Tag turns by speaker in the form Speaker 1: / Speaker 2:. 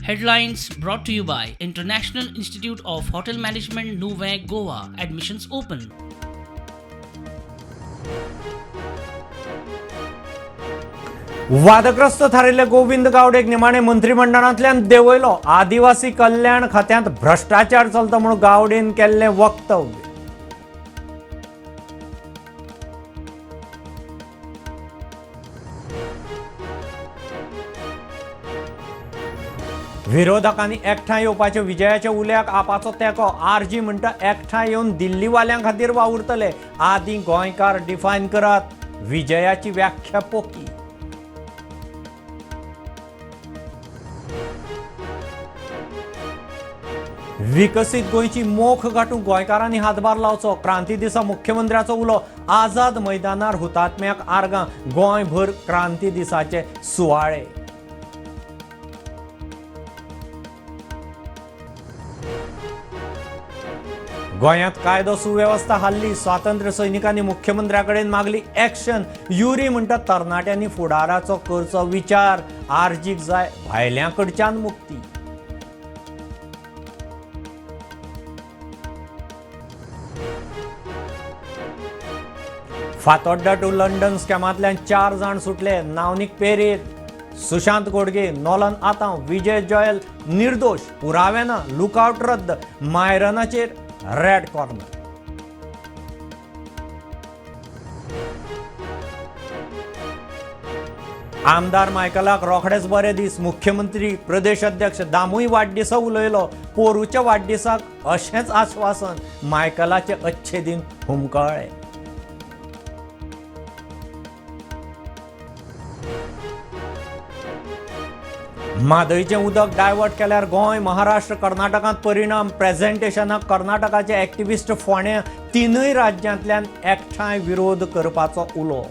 Speaker 1: Headlines brought to you by International Institute of Hotel Management, Nuvem, Goa. Admissions open.
Speaker 2: वादग्रस्त थारिल्ले गोविंद गावडेक निमाणे मंत्रिमंडळांतल्यान देंवयलो. आदिवासी कल्याण खात्यांत भ्रश्टाचार चलता म्हूण गावडेन केल्लें वक्तव्य. विरोधकांनी एकठांय येवपाचे विजयाच्या उल्याक आपाचो तेंको. आरजी म्हणटा एकठांय येवन दिल्लीवाल्यां खातीर वावुरतले. आदीं गोंयकार डिफायन करात, विजयाची व्याख्या पोकी. विकसीत गोंयची मोख गांठूंक गोंयकारांनी हातभार लावचो. क्रांती दिसा मुख्यमंत्र्याचो उलो. आझाद मैदानार हुतात्म्याक आर्गां. गोंयभर क्रांती दिसाचे सुवाळे. गोंयांत कायदो सुवेवस्था हाल्ली. स्वातंत्र्य सैनिकांनी मुख्यमंत्र्या कडेन मागली एक्शन. युरी म्हणटा तरणाट्यांनी फुडाराचो करचो विचार. आरजीक जाय भायल्यां कडच्यान मुक्ती. फातोड्डा टू लंडन स्कॅमांतल्यान 4 जाण सुटले. नावनीक पेरेर, सुशांत गोडगे, नोलन आतांव, विजय जॉयल निर्दोश. पुरावे ना, लुकआउट रद्द. मायरनाचेर रेड कॉर्नर. आमदार मायकलाक रोखडेच बरे दीस. मुख्यमंत्री, प्रदेश अध्यक्ष दामूय वाडदिसा उलयलो. पोरूच्या वाडदिसाक अशेंच आश्वासन. मायकलाचे अच्छे दिन हुमकळ्ळे. म्हादयचें उदक डायवर्ट केल्यार गोंय, महाराष्ट्र, कर्नाटकांत परिणाम. प्रेझेंटेशनाक कर्नाटकाचे एक्टिविस्ट फोंड्या. तिनूय राज्यांतल्यान एकठांय विरोध करपाचो उलो.